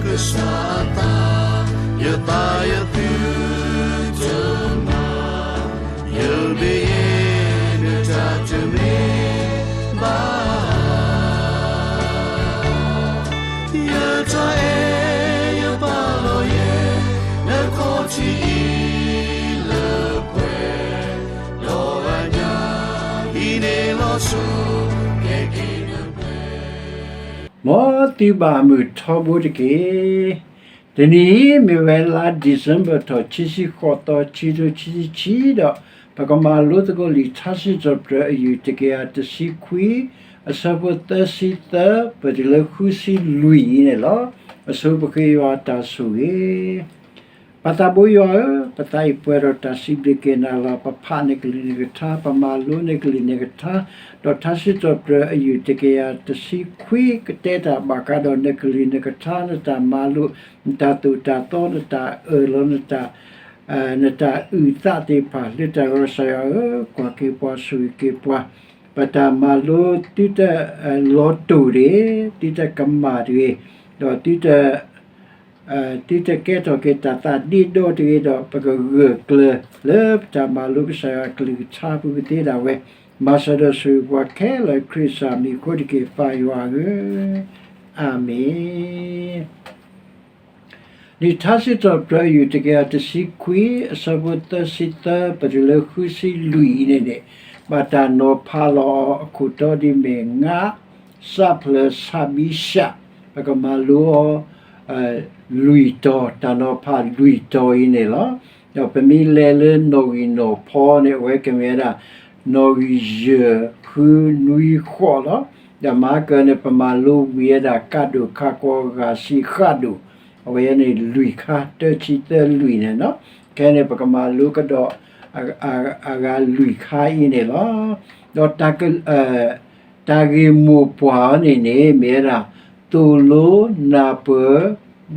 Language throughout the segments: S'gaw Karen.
ကစၢ်အသး, ယသးယသုတမၤ, ယမ့ၢ်ယဲ နတၢ်တမ့ၢ်ဘၣ်. ယတၢ်အဲၣ်ယပာ်လီၤယဲ နခီၣ်ထံးအံၤလၢပှဲၤ, ဒီးအညၣ်အံၤန့ၣ်လီၤဆီ ကဲက့ၤနပှဲၤ. မ်သုဘၣ်မုာ်ထီဘိတက့ၢ်. တနံၤအံၤမ့ၢ်ဝဲလါ December ထီၣ်ခံဆံဃိးသီ ခံကထိခံဆံခံဒီး ပကမၤလိသကိးလံာ်ထါစံးထီၣ်ပတြၢၤအယုၢ်တကယၤတဆံခွံ အဆၢဖိသၢဆံသၢ ပတုၤလၢဃုဆံလွံၢ်အံၤန့ၣ်လီၤ. အဆိပဃ့ယွၤတၢ်ဆိၣ်ဂ့ၤ ပၢ်သးဘိယွၤဧၢ, ပသးအံၤပှဲၤဒီးတၢ်စံးဘျုးက့ၤနၤလီၤ. ပဖးနကလုၢ်နကထါ, ပမၤလိနကလုၢ်နကထါ, ဒီးထါစံးထီၣ်ပတြၢၤအယုၢ်တကယၤတဆံခွံ ကတဲတၢ်ဘၣ်ဃးဒီးနကလုၢ်နကထါ, နတၢ်မၤလိ, နတၢ်သိၣ်တၢ်သီ, နတၢ်အၢၣ်လီၤ, နတၢ် နတၢ်အုၣ်သးသ့ၣ်တဖၣ် လၢတၢ်ဂီၤ ကစၢ်ယွၤဧၢ, ကွၢ်က့ၤပှၤ ဆိၣ်ဂ့ၤက့ၤပှၤ, ပတၢ်မၤလိသုတလီၤတိာ်တဂ့ၤ, သုတကမၣ်တဂ့ၤ, ဒီးသုတ သုတကဲထီၣ်က့ၤတၢ်သးဒ့ဒီတဂ့ၤဒီး ပကဂၢၢ်ကျၢၤလၢပတၢ်မၤလိကစၢ်ယွၤအကလုၢ်ကထါပူၤကသ့ဒၣ်ဝဲ, မၤစၢၤဒီးဆိၣ်ဂ့ၤပှၤခဲလၢာ် ခရံာ်ကစၢ်မံၤအဃိတက့ၢ် ပၢ်ယွၤဧၢ, အၤမ့ၣ်. လံာ်ထါစံးထီၣ်ပတြၢၤအယုၢ်တကယၤတဆံခွံ အဆၢဖိသၢဆံသၢ ပတုၤလၢဃုဆံလွံၢ်အံၤန့ၣ်န့ၣ်, ဘၣ်တၢ်နီၤဖးလီၤအီၤအခိၣ်တီဒ်မ့ၢ် ငါး, စးဖျၢၣ်, ဆးဘံးရှး, ပကမၤလိအီၤ လွံၢ်တီၤ, တၢ်နီၤဖးလွံၢ်တီၤအံၤန့ၣ်လီၤ. ဒီးပမ့ၢ်လဲၤလၢနီၣ်ဂံၢ်နီၣ်ဖီန့ၣ် အဝဲကမ့ၢ်ဝဲဒၣ် နီၣ်ဂံၢ်ယဲၢ် ဃု နွံ ဃိးလီၤ. ဒီးမဟါကၢန့ၣ် ပမၤလိဝံၤဝဲဒၣ် ကးဒိၣ်ခးကွီၤ ဂၤဆံးဃၣ်ဒိၣ်, အဝဲန့ၣ်လွံၢ်ခါ တၢဆံသၢလွံၢ်န့ၣ်လီၤ. ခဲန့ၣ် ပကမၤလိကဒီး အဂၤလွံၢ်ခါအံၤန့ၣ်လီၤ. ဒီး တၢ်ဂ့ၢ်မိၢ်ပှၢ်အံၤန့ၣ်န့ၣ် မ့ၢ်ဝဲဒၣ် သိၣ်လိနၢ်ပၢၢ်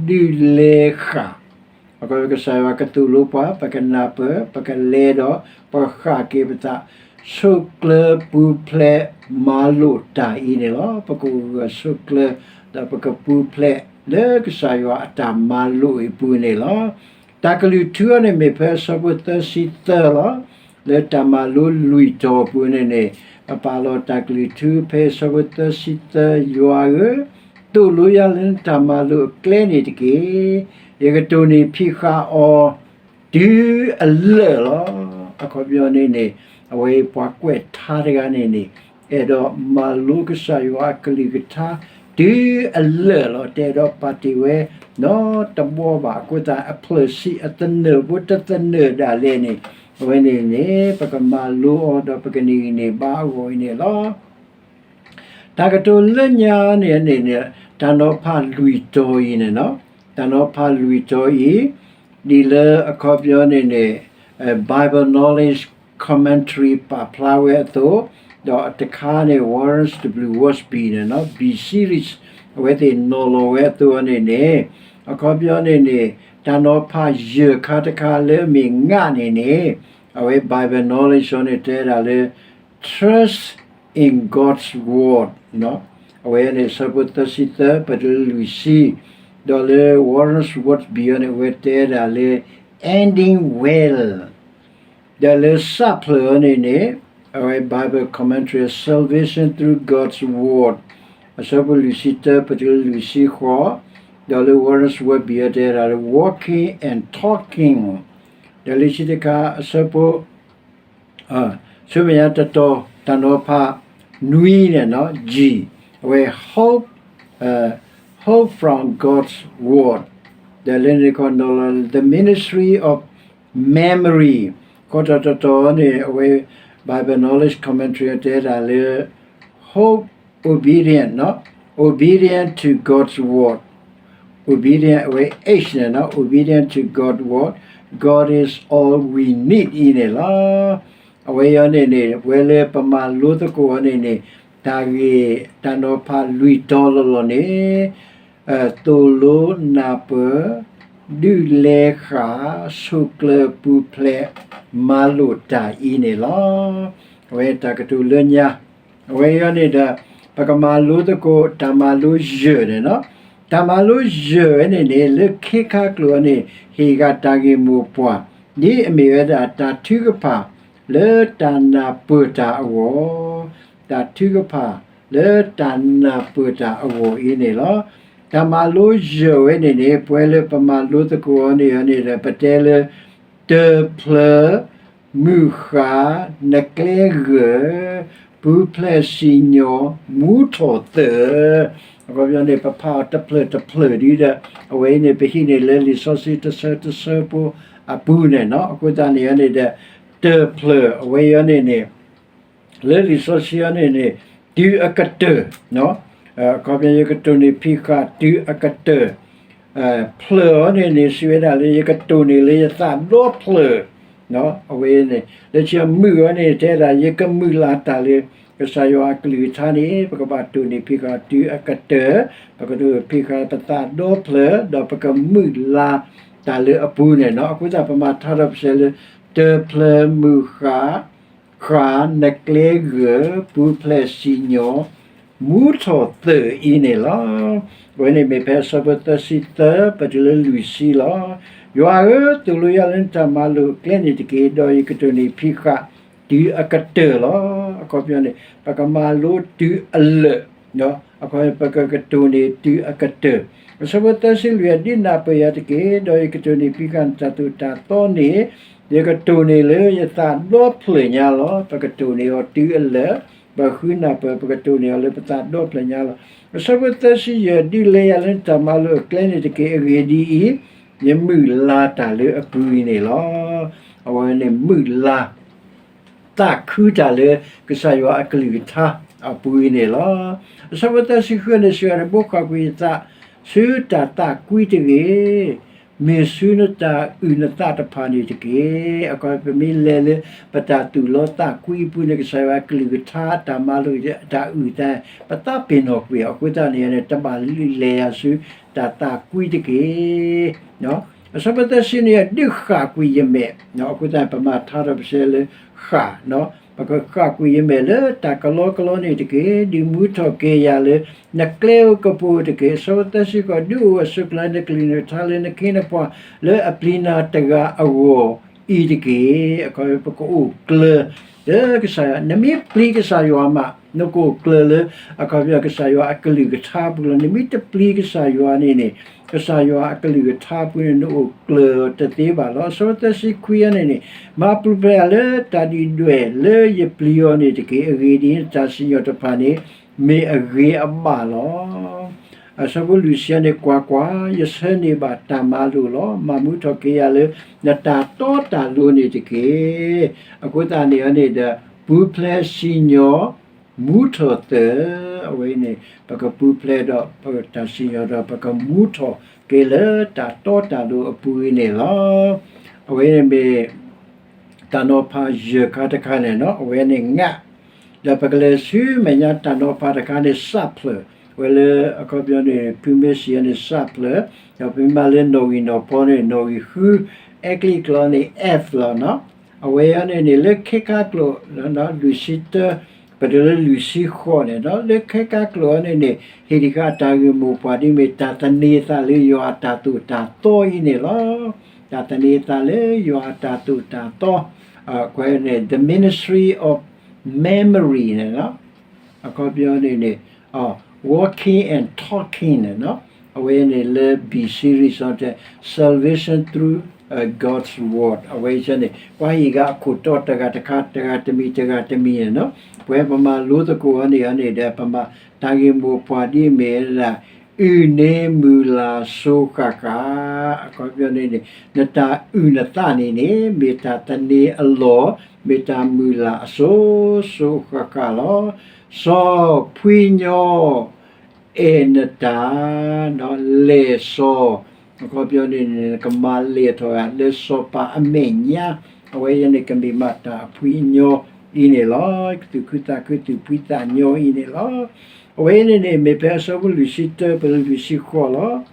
ဒုးလဲဃာ် ကစၢ်ယွၤကသိၣ်လိပှၤ ပကနၢ်ပၢၢ် ပကလဲၤဒီး ပဃၣ်က့ၤပသး ဆိၣ်ကျၢၤပူၤဖျဲးမၤလိာ်တၢ်အံၤန့ၣ်လီၤ. ပကအိၣ်ဂၢၢ်ဆိၣ်ကျၢၤ ဒီးပကပူၤဖျဲးလၢကစၢ်ယွၤအတၢ်မၤလိာ်အံၤပူၤန့ၣ်လီၤ. တၢ်ကလုၢ်ထူအံၤန့ၣ်မ့ၢ်ဖဲအဆၢဖိသၢဆံသၢလီၤ. လၢတၢ်မၤလိလွံၢ်တီၤအပူၤန့ၣ်န့ၣ် ပပာ်လီၤတၢ်ကလုၢ်ထူဖဲအဆၢဖိသၢဆံသၢ ယွၤဧၢ, သိၣ်လိယၤလၢနတၢ်မၤလိာ်အကျဲန့ၣ်တက့ၢ်. ယကတိၢ်နီၣ်ဖံးဃာ်အီၤ တုၤအလၢာ်လီၤ. အခီပညီန့ၣ်န့ၣ် အဝဲပှၤကွဲးထါတဂၤန့ၣ်န့ၣ် အဲၣ်ဒိးမၤလိကစၢ်ယွၤအကလုၢ်ကထါ တုၤအလၢာ်လီၤ. တအဲၣ်ဒိးပာ်တ့ၢ်ဝဲ နီတဘျီဘၣ်. အဃိသတး အဖျၢၣ်ဆံးအသနၢၣ်ဖိတသနၢၣ်ဒၣ်လဲာ်န့ၣ် အဝဲန့ၣ်န့ၣ် ပကမၤလိအီၤဒီးပကန့ၢ်ဂံၢ်န့ၢ်ဘါအဂီၢ်အံၤန့ၣ်လီၤ. တၢ်ကတိၤလၢညါန့ၣ်န့ၣ် တၢ်နီၤဖးလွံၢ်တီၤအံၤန့ၣ်လီၤ. တၢ်နီၤဖးလွံၢ်တီၤအံၤ ဒ်လၢအခီပညီန့ၣ်န့ၣ် Bible Knowledge Commentary ပာ်ဖျါဝဲအသိး, ဒီးတခါန့ၣ် Warren W. Wiersbe န့ၣ် B Series အဝဲသ့ၣ်နီၤလီၤဝဲအသိးန့ၣ်န့ၣ် အခီပညီန့ၣ်န့ၣ် တၢ်နီၤဖးယဲၢ်ခါတခါလၢအမ့ၢ် ငါ န့ၣ်န့ၣ် အဝဲ Bible Knowledge အံၤန့ၣ် တဲဒၣ်လၢ Trust in God's Word အဝဲန့ၣ် အဆၢဖိသၢဆံသၢ ပတုၤလၢလွံၢ်ဆံ, ဒီးလၢ Warren Wiersbe အံၤန့ၣ် အဝဲတဲဒၣ်လၢ Ending Well, ဒီးလၢစးဖျၢၣ်အံၤန့ၣ်န့ၣ် အဝဲ Bible Commentary Salvation Through God's Word အဆၢဖိလွံၢ်ဆံတၢ ပတုၤလၢလွံၢ်ဆံဃိး, ဒီးလၢ Warren Wiersbe အံၤတဲဒၣ်လၢ Walking and Talking, ဒီးလၢခံတခါ အဆၢဖိ ဆူမဲာ်ညါတတီၤ တၢ်နီၤဖးနွံန့ၣ် G, အဝဲ Hope, Hope from God's Word, ဒီးလၢန့ၣ်တခီ နီၤလီၤ The Ministry of Memory, ဃိးတီၤတတီၤန့ၣ် အဝဲ Bible Knowledge Commentary တဲဒၣ်လၢ Hope, Obedient, Obedient to God's Word, Obedient အဝဲ H န့ၣ် Obedient to God's Word, God is all we need အံၤန့ၣ်လီၤ. အဝဲအံၤန့ၣ်န့ၣ် ပဝဲလၢပမၤလိသကိးအီၤန့ၣ်န့ၣ် တၢ်ဂ့ၢ်တၢ်နီၤဖးလွံၢ်တီၤလီၤလီၤန့ၣ် သိၣ်လိနၢ်ပၢၢ် ဒုးလဲဃာ် ဆိၣ်ကျၢၤပူၤဖျဲး မၤလိာ်တၢ်အံၤန့ၣ်လီၤ. အဝဲတၢ်ကတိၤလၢညါ အဝဲအံၤန့ၣ်ဒီး ပကမၤလိသကိးတၢ်မၤလိယဲၢ်န့ၣ်လီၤ. တၢ်မၤလိယဲၢ်ဝဲန့ၣ်န့ၣ် လၢခ့ခါကျိာ်အံၤန့ၣ် ဟ့ၣ်ဂံၢ်တၢ်ဂ့ၢ်မိၢ်ပှၢ် ဒ်အမ့ၢ်ဝဲဒၣ်တၢ်ထုကဖၣ်လၢတၢ်နၢ်ပၢၢ်တၢ်အဂီၢ်, တၢ်ထုကဖၣ်လၢတၢ်နၢ်ပၢၢ်တၢ်အဂီၢ်အံၤန့ၣ်လီၤ. တၢ်မၤလိယဲၢ်ဝဲန့ၣ်န့ၣ် ပဝဲလၢပမၤလိသကိးအီၤန့ၣ်န့ၣ်ဒီး ပတဲလၢ တၢၢ်ဖျၢၣ်, မုၢ်ဃၢ်, နကျဲဂၢၢ်, ပူၤဖျဲးစံၣ်ညီၣ်, မူထီၣ်သၢၣ်, အခီပညီန့ၣ် ပဖးအီၤတဖျၢၣ်တဖျၢၣ်ဒ်ဒီး အဝဲအံၤန့ၣ် ပဟံးန့ၢ်လၢလံာ်စီဆှံတဆၢတဆၢဖိအပူၤန့ၣ်လီၤ. အဃိသတးန့ၣ်န့ၣ်ဒီး တၢၢ်ဖျၢၣ်အဝဲအံၤန့ၣ်န့ၣ် လၢလံာ်စီဆှံအံၤန့ၣ်န့ၣ် တုၤအကတၢၢ်, အခီပညီ ယကတိၢ်န့ၢ်ဖံးဃာ်တုၤအကတၢၢ်, ဖျၢၣ်အံၤန့ၣ်န့ၣ် စံးဝဲဒၣ်လၢ ယကတိၢ်န့ၢ်လၢယသးဒီဖျၢၣ်, အဝဲန့ၣ် လၢခံမုၢ်အံၤန့ၣ် တဲဒၣ် ယကမုၢ်လၢ်တၢ်လၢ ကစၢ်ယွၤအကလုၢ်ကထါန့ၣ် ပကဘၣ်တိၢ်န့ၢ်ဖံးဃာ်တုၤအကတၢၢ်, ပကတိၢ်ဖံးဃာ်ပသးဒီဖျၢၣ် ဒီးပကမုၢ်လၢ်တၢ်လၢအပူၤန့ၣ်လီၤ. အဃိသတး ပမၤထါထီၣ်ပစဲးလၢ တၢၢ်ဖျၢၣ်, မုၢ်ဃၢ်, ဃၢ်နကျဲဂၢၢ်, ပူၤဖျဲးစံၣ်ညီၣ်, မူထီၣ်သၢၣ်အံၤန့ၣ်လီၤ. အဝဲန့ၣ်မ့ၢ်ဖဲအဆၢဖိသၢဆံသၢ ပတုၤလၢလွံၢ်ဆံလီၤ. ယွၤဧၢ, သိၣ်လိယၤလၢနတၢ်မၤလိာ်အကျဲန့ၣ်တက့ၢ်, ဒီးယကတိၢ်န့ၢ်ဖံးဃာ်တုၤအကတၢၢ်လီၤ. အခီပညီန့ၣ် ပကမၤလိတုၤအလၢာ်, အခီပညီ ပကကတိၢ်န့ၢ်တုၤအကတၢၢ်. အဆၢဖိသၢဆံလွံၢ် ဒ်နၢ်ပၢၢ်ယၤတက့ၢ်, ဒီးယကတိၢ်န့ၢ်ဖံးဃာ်နတၢ်သိၣ်တၢ်သီန့ၣ် ယကတိၢ်န့ၢ်လၢယသးဒီဖျၢၣ်ညါလီၤ. ပကတိၢ်န့ၢ်အီၤတုၤအလၢာ်, ပဃုနၢ်ပၢၢ် ပကတိၢ်န့ၢ်အီၤလၢပသးဒီဖျၢၣ်ညါလီၤ. အဆၢဖိသၢဆံယဲၢ် ဒုးလဲၤယၤလၢနတၢ်မၤလိာ်အကျဲန့ၣ်တက့ၢ်. အဂ့ၢ်ဒ်အံၤ, ယမုၢ်လၢ်တၢ်လၢအပူၤအံၤန့ၣ်လီၤ. အဝဲန့ၣ်မုၢ်လၢ် သးခုတၢ်လၢကစၢ်ယွၤအကလုၢ်ကထါအပူၤအံၤန့ၣ်လီၤ. အဆၢဖိသၢဆံဃုန့ၣ် စံးဝဲဒၣ် ဘိးဃၣ်ကွံာ်ယသးဆူတၢ်သးကွံတဂ့ၤ, မ့ၢ်ဆူနတၢ်အုၣ်နသးတဖၣ်န့ၣ်တက့ၢ်. အခီပညီ ပမ့ၢ်လဲၤလၢပတၢ်သူၣ်လီသးကွံအပူၤန့ၣ် ကစၢ်ယွၤအကလုၢ်ကထါ တၢ်မၤလိာ်တၢ်အုၣ်သး ပသးပ့ၤနီၣ်ကွံာ်အီၤ. အဃိသတးန့ၣ်န့ၣ် တဘၣ်လဲၤယၤဆူတၢ်သးကွံတက့ၢ်. အဆၢဖိသၢဆံန့ၣ် ဒုးဃၣ်ကွံာ်ယမဲာ်, အဃိသတး ပမၤထါထီၣ်ပစဲးလၢဃၣ်, ပကဃၣ်ကွံာ်ယမဲာ်လၢတၢ်ကလီကလီန့ၣ်တက့ၢ်. ဒုးမူထီၣ်က့ၤယၤလၢနကျဲဧိၤကပူၤတက့ၢ်. အဆၢဖိသၢဆံဃိး ဒုးအိၣ်အဆိးကျၢၤနကလုၢ်နကထါလၢနခ့နပှၤ လၢအပျံၤနၤတဂၤအဂီၢ်အံၤတက့ၢ်. အခီပညီ ပကအိၣ်ကျၢၤလၢကစၢ်ယွၤ, နမ့ၢ်ပျံၤကစၢ်ယွၤမး နကအိၣ်ကျၢၤလၢ အခီပညီ ကစၢ်ယွၤအကလုၢ်ကထါအပူၤလီၤ. နမ့ၢ်တပျံၤကစၢ်ယွၤန့ၣ်န့ၣ် ကစၢ်ယွၤအကလုၢ်ကထါအပူၤန့ၣ် နအိၣ်ကျၢၤတသ့ဘၣ်လီၤ. အဆၢဖိသၢဆံခွံန့ၣ်န့ၣ် မၤပူၤဖျဲးယၤလၢတၢ်ဒုၣ်ဒွဲၣ်လၢယပျံၤအီၤန့ၣ်တက့ၢ်. အဂ့ၢ်ဒ်အံၤ, နတၢ်စံၣ်ညီၣ်တဖၣ်န့ၣ် မ့ၢ်အဂ့ၤအဘၣ်လီၤ. အဆၢဖိလွံၢ်ဆံန့ၣ် ကွၢ်ကွၢ်, ယဆၢန့ၢ်ဘၣ်တၢ်မၤလိာ်လီၤ. မၤမူထီၣ်က့ၤယၤလၢနတၢ်တီတၢ်လိၤန့ၣ်တက့ၢ်. အဃိသတးန့ၣ်န့ၣ်ဒီး ပူၤဖျဲးစံၣ်ညီၣ် မူထီၣ်သၢၣ်, အဝဲန့ၣ် ပကပူၤဖျဲးဒီးပတၢ်စံၣ်ညီၣ်ဒီး ပကမူထီၣ်က့ၤလၢတၢ်တီတၢ်လိၤအပူၤအံၤန့ၣ်လီၤ. အဝဲန့ၣ်မ့ၢ် တၢ်နီၤဖးယဲၢ်ခါတခါန့ၣ်လီၤ. အဝဲန့ၣ် ငး, ဒီးပကလဲၤဆူမဲာ်ညါတၢ်နီၤဖးတခါန့ၣ် စးဖျၢၣ်, အဝဲလၢအခီပညီန့ၣ် ဖုမ့ၢ်စံးအီၤန့ၣ် စးဖျၢၣ်, ဒီးပမ့ၢ်မၤလၢနီၣ်ဂံၢ်နီၣ်ဖီန့ၣ် နီၣ်ဂံၢ်ဃု, အဲကလံးကျိာ်န့ၣ် F လီၤ. အဝဲအံၤန့ၣ်န့ၣ် လၢခ့ခါကျိာ် လွံၢ်ဆံတၢ ပတုၤလၢလွံၢ်ဆံဃိးန့ၣ်လီၤ. လၢခ့ခါကျိာ်အံၤန့ၣ်န့ၣ် ဟ့ၣ်ဒံးဃာ်တၢ်ဂ့ၢ်မိၢ်ပှၢ်ဒ်မ့ၢ် တၢ်သန့ၤအသးလၢယွၤအတၢ်သိၣ်တၢ်သီအံၤန့ၣ်လီၤ. တၢ်သန့ၤအသးလၢယွၤအတၢ်သိၣ်တၢ်သီ, အဝဲန့ၣ် the ministry of memory န့ၣ်လီၤ. အခီပညီန့ၣ်န့ၣ် walking and talking န့ၣ်လီၤ. အဝဲန့ၣ်လၢ B series အီၤတဲ Salvation through God's Word အဝဲန့ၣ် ပှၤဟ့ၣ်ဂံၢ်အခိၣ်တီတဂၤတခါ တဂၤတမံၤ တဂၤတမံၤန့ၣ်လီၤ. ပဝဲပမၤလိသကိးအီၤန့ၣ်န့ၣ်ဒီး ပမၤတၢ်ဂ့ၢ်မိၢ်ပှၢ်ဒ်မ့ၢ်ဝဲဒၣ် အုၣ်န့ၢ်မုၢ်လၢ်စိၤဃၣ်ဃၣ်, အခီပညီန့ၣ်န့ၣ် နတၢ်အုၣ်နသးန့ၣ်န့ၣ် မ့ၢ်တၢ်သန့ၤအလီၢ်, မ့ၢ်တၢ်မုၢ်လၢ်အစိၤစိၤဃၣ်ဃၣ်လီၤ. စီၤဖှံညီ အဲၣ်နတၢ် ဒီးလဲၤစီၤ, အခီပညီန့ၣ်န့ၣ် ကမၤလဲၤထီၣ်ဂၤလၢစီၤပၤအမဲာ်ညါ, အဝဲအံၤန့ၣ် ကမ့ၢ်မးတၢ်အဖှံအညီအံၤန့ၣ်လီၤ. သူၣ်ခုသးခု သူၣ်ဖှံသးညီအံၤန့ၣ်လီၤ. အဝဲအံၤန့ၣ်န့ၣ် မ့ၢ်ဖဲအဆၢဖိလွံၢ်ဆံတၢ ပတုၤလၢလွံၢ်ဆံဃိးလီၤ.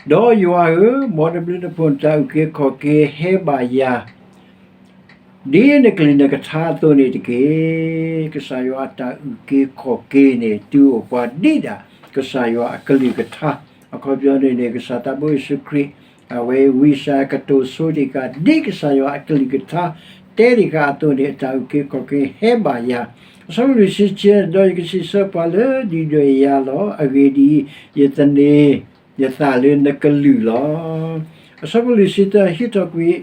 ဒီးယွၤဧၢ, မ်နဘျုးနဖှိၣ်နတၢ်အုၣ်က့ၤခီၣ်က့ၤဟဲဘၣ်ယၤ ဒ်နကလုၢ်နကထါအသိးန့ၣ်တက့ၢ်. ကစၢ်ယွၤအတၢ်အုၣ်က့ၤခီၣ်က့ၤန့ၣ် တုၤအိၣ်ပှၤဒ်ဒၣ် ကစၢ်ယွၤအကလုၢ်ကထါ, အခီပညီန့ၣ်န့ၣ် ကစၢ်သးဘိယ့ၣ်ၡူးခရံာ် အဝဲဝံယၡါယၤကတိၤဆိတ့ၢ်ဃာ် ဒ်ကစၢ်ယွၤအကလုၢ်ကထါ တဲတ့ၢ်ဃာ်အသိးန့ၣ် အတၢ်အုၣ်က့ၤခီၣ်က့ၤဟဲဘၣ်ယၤ, အဆၢဖိလွံၢ်ဆံယဲၢ်, ဒီးယကစံးဆၢပှၤလၢဒုၣ်ဒွဲၣ်ယၤလီၤ. အဂ့ၢ်ဒ်အံၤ, ယသန့ၤ ယသးလၢနကလုၢ်လီၤ. အဆၢဖိလွံၢ်ဆံသၢ, ဟံးထီၣ်ကွံာ်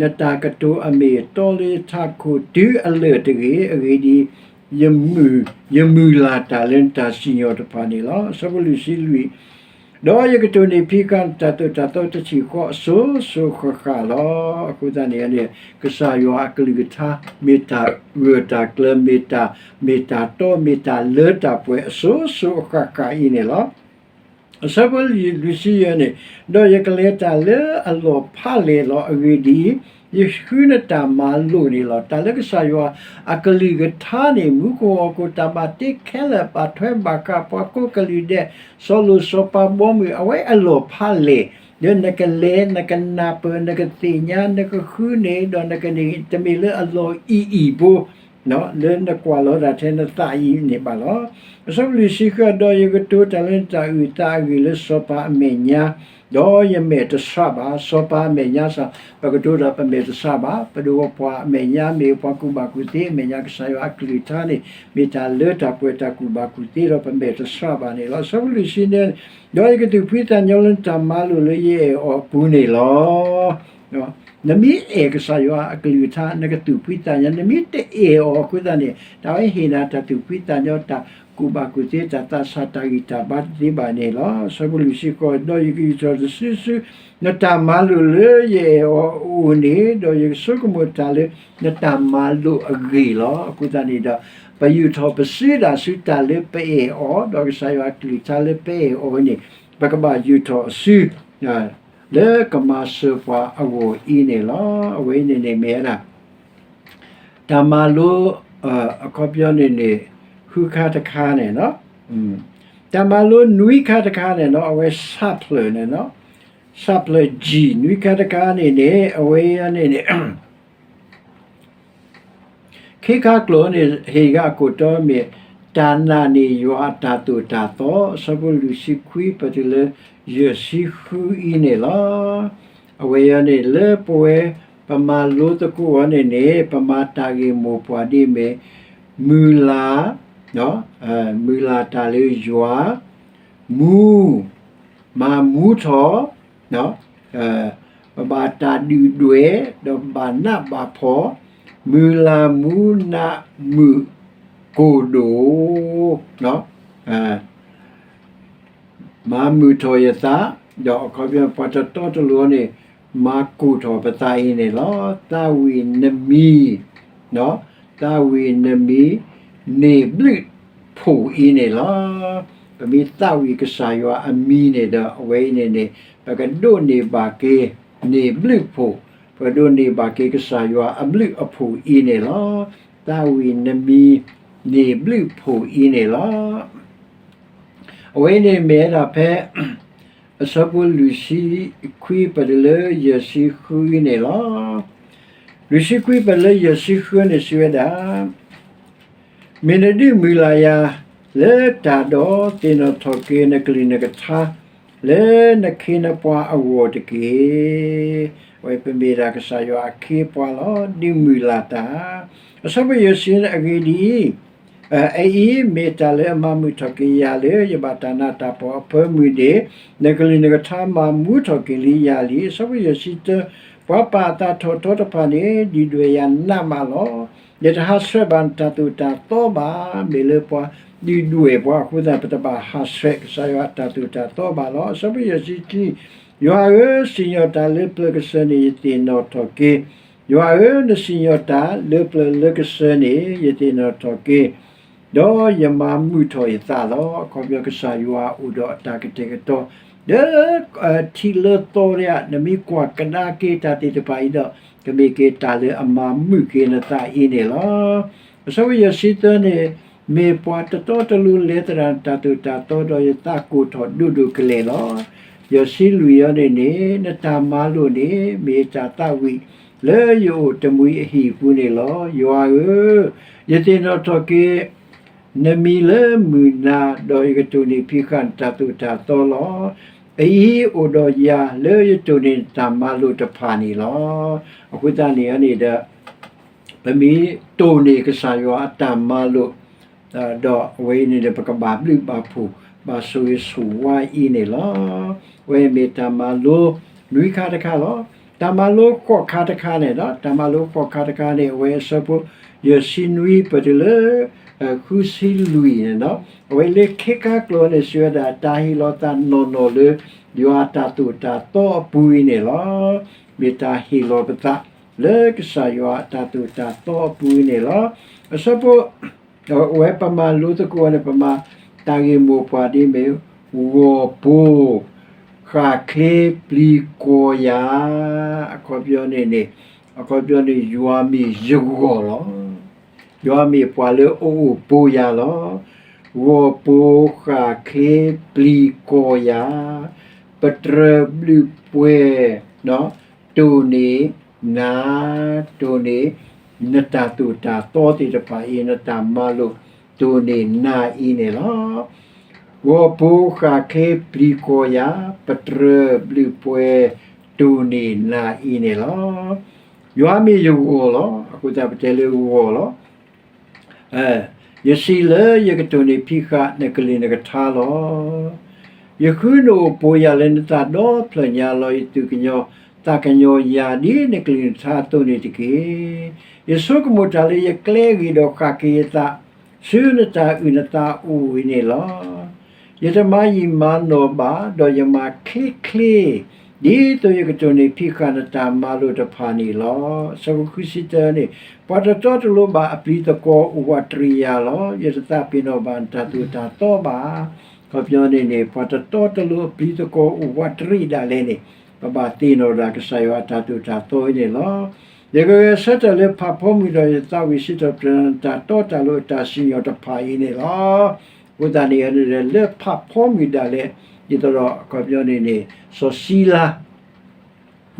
နတၢ်ကတိၤအမ့ၢ်အတီလၢယထးခိၣ်တုၤအလၢာ်တဂ့ၤ. အဂ့ၢ်ဒ်အံၤ, ယမုၢ်, ယမုၢ်လၢ်တၢ်လၢနတၢ်စံၣ်ညီၣ်တဖၣ်န့ၣ်လီၤ. အဆၢဖိလွံၢ်ဆံလွံၢ်, ဒီးယကတိၢ်နီၣ်ဖံးဃာ်နတၢ်သိၣ်တၢ်သီတထံၣ်ဃီအစိၤစိၤဃၣ်ဃၣ်လီၤ. အဃိသတးန့ၣ်န့ၣ် ကစၢ်ယွၤအကလုၢ်ကထါ မ့ၢ်တၢ်ဂၢၢ်တၢ်ကျၢၤ မ့ၢ်တၢ်, မ့ၢ်တၢ်တီ မ့ၢ်တၢ်လၢတၢ်ပှဲၤအစိၤစိၤအဃၣ်ဃၣ်အံၤန့ၣ်လီၤ. အဆၢဖိလွံၢ်ဆံယဲၢ်န့ၣ်, ဒီးယကလဲၤတၢ်လၢအလီၢ်ဖးလဲၢ်လီၤ. အဂ့ၢ်ဒ်အံၤ, ယဃုနတၢ်မၤလိာ်န့ၣ်လီၤ. တၢ်လၢကစၢ်ယွၤအကလုၢ်ကထါန့ၣ် မူခိၣ်ဟီၣ်ခိၣ်တၢ်ဘၣ်တ့ခဲလၢာ် ဘၣ်ထွဲဘၣ်ဃးပှၤကိးကလုာ်ဒဲး, စီၤလိၣ်စီၤပၤဘီမုၢ် အဝဲအလီၢ်ဖးလဲၢ်, ဒီးနကလဲၤ နကနၢ်ပၢၢ် နကသ့ၣ်ညါ နကဃုန့ၣ် ဒီးနကန့ၣ် တမ့ၢ်လၢအလီၢ်အံၤအံၤဖိ လၢနကွၢ်လီၤတၢ်ထဲနသးအံၤန့ၣ်ဘၣ်လီၤ. အဆၢဖိလွံၢ်ဆံဃု, ဒီးယကတိၤတၢ်လၢနတၢ်အုၣ်သးအဂ့ၢ်လၢစီၤပၤအမဲာ်ညါ, ဒီးယမဲာ်တဆှးဘၣ်. စီၤပၤအမဲာ်ညါစ့ၢ် ပကတိၤဒီးပမဲာ်တဆှးဘၣ်. ပဒိၣ်ပှၤအမဲာ်ညါ မ့ၢ်ပှၤကူၣ်ဘၣ်ကူၣ်သ့အမဲာ်ညါ, ကစၢ်ယွၤအကလုၢ်ကထါန့ၣ် မ့ၢ်တၢ်လၢတၢ်ပှဲၤ တၢ်ကူၣ်ဘၣ်ကူၣ်သ့ ဒီးပမဲာ်တဆှးဘၣ်န့ၣ်လီၤ. အဆၢဖိလွံၢ်ဆံန့ၣ်, ဒီးယကသူၣ်ဖှံသးညီလၢနတၢ်မၤလိာ်လၢယအဲၣ်အီၤအပူၤန့ၣ်လီၤ. နမ့ၢ်အဲၣ်ကစၢ်ယွၤအကလုၢ်ကထါ နကသူၣ်ဖှံသးညီ, နမ့ၢ်တအဲၣ်အီၤအဃိသတးန့ၣ် တၢ်ဝဲဟ့ၣ်နၤတၢ်သူၣ်ဖှံသးညီ တၢ်ကူၣ်ဘၣ်ကူၣ်သ့ တၢ်သးဆး တၢ်ဂံၢ်တၢ်ဘါတသ့ဘၣ်န့ၣ်လီၤ. အဆၢဖိလွံၢ်ဆံဃိး, ဒီးယကယူာ်ထီၣ်တစုဆူ နတၢ်မၤလိာ်လၢယအဲၣ်အီၤအအိၣ်န့ၣ်, ဒီးယကဆိကမိၣ်တၢ်လၢနတၢ်မၤလိာ်အဂ့ၢ်လီၤ. အဃိသတးန့ၣ်ဒီး ပယူာ်ထီၣ်ပစုဒၣ်ဆူတၢ်လၢပအဲၣ်အီၤ ဒီးကစၢ်ယွၤအကလုၢ်ကထါလၢပအဲၣ်အီၤန့ၣ် ပကဘၣ်ယူာ်ထီၣ်အစု လၢကမၤစၢၤပှၤအဂီၢ်အံၤန့ၣ်လီၤ. အဝဲအံၤန့ၣ်န့ၣ်မ့ၢ်ဝဲဒၣ် တၢ်မၤလိ အခီပညီန့ၣ်န့ၣ် ဃုခါတခါန့ၣ်လီၤ. တၢ်မၤလိနွံခါတခါန့ၣ်လီၤ. အဝဲစးဖျၢၣ်န့ၣ်လီၤ. စးဖျၢၣ် G နွံခါတခါန့ၣ်န့ၣ် အဝဲအံၤန့ၣ်န့ၣ် ခံခါကျိာ်န့ၣ် ဟ့ၣ်ဂၤအခိၣ်တီမ့ၢ် တၢ်နာ်န့ၢ်ယွၤအတၢ်သိၣ်တၢ်သီ, အဆၢဖိလွံၢ်ဆံခွံ ပတုၤလၢ ယဲၢ်ဆံဃုအံၤန့ၣ်လီၤ. အဝဲအံၤန့ၣ် လၢပဝဲ ပမၤလိသကိးအီၤန့ၣ်န့ၣ် ပမၤတၢ်ဂ့ၢ်မိၢ်ပှၢ်ဒ်အမ့ၢ် မုၢ်လၢ်, မုၢ်လၢ်တၢ်လၢယွၤ, မူ, မၤမူထီၣ်, ပဘၣ်တၢ်ဒုၣ်ဒွဲၣ် ဒီးဘၣ်နးဘၣ်ဖှီၣ်, မုၢ်လၢ်မူနးမုာ်ကိၢ်ဒိၣ်, မၤမုာ်ထီၣ်ယသး, ဒီးအခီပညီ ပှၤတတီတလိၤန့ၣ် မၤကိၢ်ထီၣ်ပသးအံၤန့ၣ်လီၤ. သးဝံၣ်နမံၤ, သးဝံၣ်နမံၤ န့ၢ်ဘျုးဖှိၣ်အံၤန့ၣ်လီၤ. ပမ့ၢ်သးဝံၣ်ကစၢ်ယွၤအမံၤန့ၣ်ဒီး အဝဲအံၤန့ၣ်န့ၣ် ပကဒိးန့ၢ်ဘၣ်က့ၤ န့ၢ်ဘျုးဖှိၣ်, ပကဒိးန့ၢ်ဘၣ်က့ၤကစၢ်ယွၤအဘျုးအဖှိၣ်အံၤန့ၣ်လီၤ. သးဝံၣ်နမံၤ န့ၢ်ဘျုးဖှိၣ်အံၤန့ၣ်လီၤ. အဝဲန့ၣ်မ့ၢ်ဝဲဒၣ်ဖဲ အဆၢဖိလွံၢ်ဆံခွံ ပတုၤလၢယဲၢ်ဆံဃုအံၤန့ၣ်လီၤ. လွံၢ်ဆံခွံ ပတုၤလၢယဲၢ်ဆံဃုန့ၣ် စံးဝဲဒၣ်, မ့ၢ်နဒုးမုၢ်လၢ်ယၤလၢတၢ်ဒီး သ့ၣ်နီၣ်ထီၣ်က့ၤနကလုၢ်နကထါ လၢနခ့နပှၤအဂီၢ်တက့ၢ်. အဝဲပမ့ၢ်ဒၣ်ကစၢ်ယွၤအခ့အပှၤလီၤ. ဒုးမုၢ်လၢ်တၢ်. အဆၢဖိယဲၢ်ဆံ အဂ့ၢ်ဒ်အံၤ, အအံၤမ့ၢ်တၢ်လၢအမၤမုာ်ထီၣ်က့ၤယၤလၢ ယဘၣ်တၢ်နးတၢ်ဖှီၣ်အဖၢမုၢ်န့ၣ်, နကလုၢ်နကထါမၤမူထီၣ်က့ၤလံယၤလံ. အဆၢဖိယဲၢ်ဆံတၢ, ပှၤပာ်အသးထီၣ်ထီတဖၣ်န့ၣ် ဒုၣ်ဒွဲၣ်ယၤနးမးလီၤ. ယတဟးဆှဲးဘၣ်နတၢ်သိၣ်တၢ်သီဘၣ်. မ့ၢ်လၢပှၤဒုၣ်ဒွဲၣ်ပှၤအဃိသတး ပတဘၣ်ဟးဆှဲးကစၢ်ယွၤအတၢ်သိၣ်တၢ်သီဘၣ်လီၤ. အဆၢဖိယဲၢ်ဆံခံ, ယွၤဧၢ, စံၣ်ညီၣ်တၢ်လၢပျၢၤကစၢၢ်န့ၣ် ယသ့ၣ်နီၣ်ထီၣ်က့ၤ, ယွၤဧၢ, နစံၣ်ညီၣ်တၢ်လၢပျၢၤလၢကစၢၢ်န့ၣ် ယသ့ၣ်နီၣ်ထီၣ်က့ၤ, ဒီးယမၤမုာ်ထီၣ်ယသးလီၤ. အခီပညီကစၢ်ယွၤအိၣ်ဒီးအတၢ်ကတဲာ်ကတီၤ ဒီး ထံးလၢသီတခါ နမ့ၢ်ကွၢ်ကဒါက့ၤတၢ်သ့ၣ်တဖၣ်အံၤဒီး ကမ့ၢ်က့ၤတၢ်လၢအမၤမုာ်က့ၤနသးအံၤန့ၣ်လီၤ. အဆၢဖိယဲၢ်ဆံသၢန့ၣ်, မ့ၢ်ပှၤတတီတလိၤလဲၤသဒၣ်နတၢ်သိၣ်တၢ်သီဒီး ယသးကိၢ်ထီၣ်ဒိၣ်ဒိၣ်ကလဲာ်လီၤ. ယဲၢ်ဆံလွံၢ်အံၤန့ၣ်န့ၣ်, နတၢ်မၤလိာ်န့ၣ် မ့ၢ်တၢ်သးဝံၣ်လၢယအိၣ်တမှံၤအဟံၣ်အပူၤန့ၣ်လီၤ. ယွၤဧၢ, ယသ့ၣ်နီၣ်ထီၣ်က့ၤ နမံၤလၢမုၢ်နၤ, ဒီးယကတိၢ်နီၣ်ဖံးဃာ်နတၢ်သိၣ်တၢ်သီလီၤ. အအံၤအိၣ်ဒီးယၤလၢယတိၢ်နီၣ်နတၢ်မၤလိာ်တဖၣ်န့ၣ်လီၤ. အဃိသတးန့ၣ်န့ၣ်ဒီး ပမ့ၢ်တိၢ်နီၣ်ကစၢ်ယွၤအတၢ်မၤလိာ် ဒီးအဝဲအံၤန့ၣ်ဒီး ပကဘၣ်ဘျုးဘၣ်ဖှိၣ် ဘၣ်ဆိၣ်ဂ့ၤဆိၣ်ဝါအံၤန့ၣ်လီၤ. အဝဲမ့ၢ်တၢ်မၤလိနွံခါတခါလီၤ. တၢ်မၤလိဃိးခါတခါန့ၣ်ဒီး တၢ်မၤလိဃိးခါတခါန့ၣ် အဝဲအဆၢဖိ ယဲၢ်ဆံနွံ ပတုၤလၢ ဃုဆံလွံၢ်န့ၣ်ဒီး အဝဲလၢခံခါကျိၤန့ၣ် စံးဝဲဒၣ် တၢ်ဟ့ၣ်လီၤသးနီၢ်နီၢ်လၢ ယွၤအတၢ်သိၣ်တၢ်သီအပူၤအံၤန့ၣ်လီၤ. မ့ၢ်တၢ်ဟ့ၣ်လီၤပသး လၢကစၢ်ယွၤအတၢ်သိၣ်တၢ်သီအပူၤအံၤန့ၣ်လီၤ. အဆၢဖိ အဝဲပမၤလိသကိးန့ၣ် ပမၤတၢ်ဂ့ၢ်မိၢ်ပှၢ်ဒ်မ့ၢ် ဂီၤပိၤ ဃၣ်ချ့ပျံၤကွီၢ်ယၤ, အခီပညီန့ၣ်န့ၣ် အခီပညီန့ၣ် ယွၤမ့ၢ်ယဂီၢ်လီၤ. ယွၤမ့ၢ်ပှၤလၢအအိၣ်ပိၤယၤလီၤ. ဂီၤပိၤဃၣ်ချ့ပျံၤကွီၢ်ယၤ, ပတြၢၤဘျုးပှဲၤ တိၢ်နီၣ်နၤ, တိၢ်နီၣ်နတၢ်သိၣ်တၢ်သီသ့ၣ်တဖၣ်အံၤ နတၢ်မၤလိာ် တိၢ်နီၣ်နၤအံၤန့ၣ်လီၤ. ဂီၤပိၤဃၣ်ချ့ပျံၤကွီၢ်ယၤ, ပတြၢၤဘျုးပှဲၤ တိၢ်နီၣ်နၤအံၤန့ၣ်လီၤ. ယွၤမ့ၢ်ယဂီၢ်လီၤ. အဃိသတးပတဲလၢဂီၢ်လီၤ. ယစံးလၢယကတိၢ်နီၣ်ဖံးဃာ်နကလုၢ်နကထါလီၤ. ယဃုနအိၣ်ပိၤယၤလၢနသးဒီဖျၢၣ်ညါလီၤ. ယသူၣ်ကညီၤသးကညီၤယၤ ဒ်နကလုၢ်နကထါအသိးန့ၣ်တက့ၢ်. ယဆိကမိၣ်တၢ်လၢယကျဲအဂ့ၢ်ဒီးဃၣ်က့ၤယသး ဆူနတၢ်အုၣ်နသးအိၣ်အံၤန့ၣ်လီၤ. ယတမၤယံာ်မၤနီၢ်ဘၣ်, ဒီးယမၤချ့ချ့ ဒ်သိးယကတိၢ်နီၣ်ဖံးဃာ်နတၢ်မၤလိာ်တဖၣ်န့ၣ်လီၤ. အဆၢဖိဃုဆံတၢန့ၣ်, ပှၤတတီတလိၤဘၣ်အပျံၤသကွီၤအိၣ်ဝးတရံးယၤလီၤ. ယတသးပ့ၤနီၣ်ဘၣ်နတၢ်သိၣ်တၢ်သီဘၣ်. အခီပညီန့ၣ်န့ၣ် ပှၤတတီတလိၤအပျံၤသကွီၤအိၣ်ဝးတရံးဒၣ်လဲာ်န့ၣ် ပဘၣ်သ့ၣ်နီၣ်ဒၣ်ကစၢ်ယွၤအတၢ်သိၣ်တၢ်သီအံၤန့ၣ်လီၤ. ယကဂဲၤဆၢထၢၣ်လၢဖးဖီမုၢ်ဒီးယသးဝံၣ်စံးထီၣ်ပတြၢၤနတၢ်တီတၢ်လိၤအတၢ်စံၣ်ညီၣ်တဖၣ်အံၤန့ၣ်လီၤ. အဃိသတးန့ၣ်န့ၣ် လၢဖးဖီမုၢ်ဒၣ်လဲာ် ဒ်သိးဒီးအခီပညီန့ၣ်န့ၣ် စီၤစံ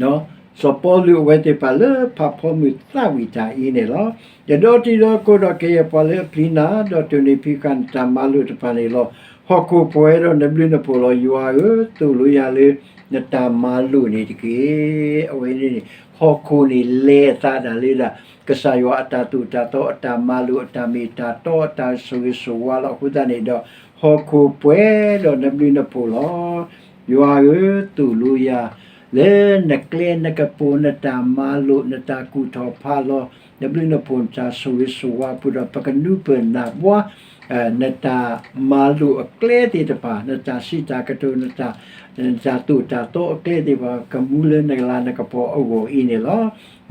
လၤ စီၤပီလူးအဝဲသ့ၣ်တဖၣ်လၢဖးဖီမုၢ်သးဝံၣ်တၢ်အံၤန့ၣ်လီၤ. ယဒီတံၤဒီသကိးဒီးကယဲၢ်ပှၤလၢအပျံၤနၤ ဒီးတိၢ်နီၣ်ဖံးဃာ်နတၢ်မၤလိာ်တဖၣ်န့ၣ်လီၤ. ဟီၣ်ခိၣ်ပှဲၤဒီးနဘျုးနဖှိၣ်လီၤ. ယွၤဧၢ, သိၣ်လိယၤလၢနတၢ်မၤလိာ်န့ၣ်တက့ၢ်. အဝဲန့ၣ်န့ၣ် ဟီၣ်ခိၣ်န့ၣ်လဲၤအသးဒၣ်လၢဒၣ် ကစၢ်ယွၤအတၢ်သိၣ်တၢ်သီ အတၢ်မၤလိာ် အတၢ်မ့ၢ်တၢ်တီ အတၢ်ဆိၣ်ဂ့ၤဆိၣ်ဝါလီၤ. အဃိသတးန့ၣ်ဒီး ဟီၣ်ခိၣ်ပှဲၤဒီးနဘျုးနဖှိၣ်လီၤ. ယွၤဧၢ, သိၣ်လိယၤ လၢနကျဲနကပူၤ နတၢ်မၤလိာ် နတၢ်ကူၣ်ထီၣ်ဖးလီၤ နဘျုးနဖှိၣ် နတၢ်ဆိၣ်ဂ့ၤဆိၣ်ဝါအပူၤဒီး ပကနၢ်ပၢၢ်နၢ်ဘှါ နတၢ်မၤလိာ်အကျဲသ့ၣ်တဖၣ် နတၢ်စံးတၢ်ကတိၤ နတၢ်သိၣ်တၢ်သီအကျဲသ့ၣ်တဖၣ် ကမူလၢနလၤနကပီၤအဂီၢ်အံၤန့ၣ်လီၤ.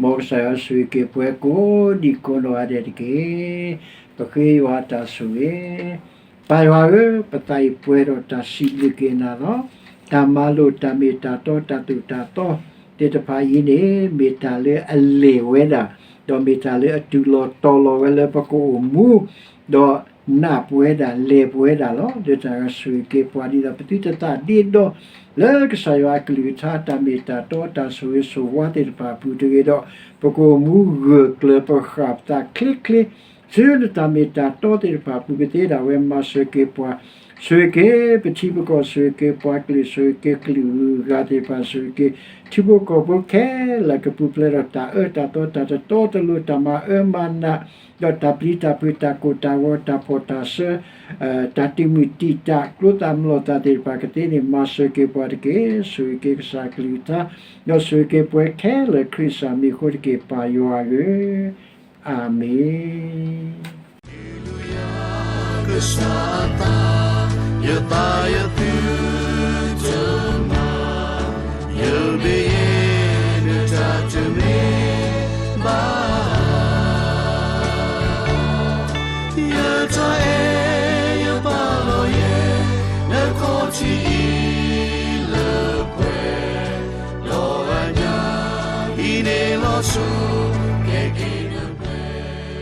မ်ကစၢ်ယွၤဆိၣ်ဂ့ၤက့ၤပှၤကိးဒံကိးနီၢ်ဂၤဒဲးတက့ၢ်. ပဃ့ယွၤအတၢ်ဆိၣ်ဂ့ၤ ပၢ်ယွၤဧၢ, ပသးအံၤပှဲၤဒီးတၢ်စံးဘျုးက့ၤနၤလီၤ. တၢ်မၤလိာ်တၢ်မ့ၢ်တၢ်တီ တၢ်သိၣ်တၢ်သီသ့ၣ်တဖၣ်အံၤန့ၣ် မ့ၢ်တၢ်လၢအလဲၤဝဲဒၣ်, ဒီးမ့ၢ်တၢ်လၢအတုၤလီၤတီၤလီၤဝဲလၢပကအိၣ်မူ, ဒီးနၢ်ပဝဲဒၣ် လဲၤပဝဲဒၣ်လီၤ. လၢတၢ်ဆိၣ်ဂ့ၤက့ၤပှၤဒ်သိး ပသုတသးဒ့ဒီ လၢကစၢ်ယွၤအကလုၢ်ကထါ တၢ်မ့ၢ်တၢ်တီ တၢ်ဆိၣ်ဂ့ၤဆိၣ်ဝါသ့ၣ်တဖၣ်အပူၤတဂ့ၤဒီး ပကအိၣ်မူဂၢၢ်ကျၢၤ ပဃၣ်ပသးချ့ချ့ ဆူနတၢ်မ့ၢ်တၢ်တီသ့ၣ်တဖၣ်အပူၤ ပသ့ဒၣ်ဝဲ မၤစၢၤက့ၤပှၤ, ဆိၣ်ဂ့ၤက့ၤပထံပကီၢ် ဆိၣ်ဂ့ၤက့ၤပှၤကလုာ် ဆိၣ်ဂ့ၤက့ၤကလုာ်ဂၤသ့ၣ်တဖၣ် ဆိၣ်ဂ့ၤက့ၤထံဖိကီၢ်ဖိခဲလၢာ် ကပူၤဖျဲးဒီးတၢ်အၢတၢ်သီ တၢ်တတီတလိၤ တၢ်မၤအၢမၤနး ဒီးတၢ်ပျံၤတၢ်ဖုး တၢ်ကိၢ်တၢ်ဂီၤ တၢ်ဖှီၣ်တၢ်ဆၢ တၢ်တံာ်မုၢ်တံာ်တာ် ကျိသၣ်မျိာ်သၣ်သ့ၣ်တဖၣ်ကသ့န့ၣ် မၤစၢၤက့ၤပှၤတက့ၢ်. ဆိၣ်ဂ့ၤက့ၤကစၢ်အကလုၢ်ကထါ ဒီးဆိၣ်ဂ့ၤက့ၤပှၤခဲလၢာ် ခရံာ်စၢ်မံၤအဃိတက့ၢ် ပၢ်ယွၤဧၢ, အၤမ့ၣ်. ကစၢ်အသး ယသးယသု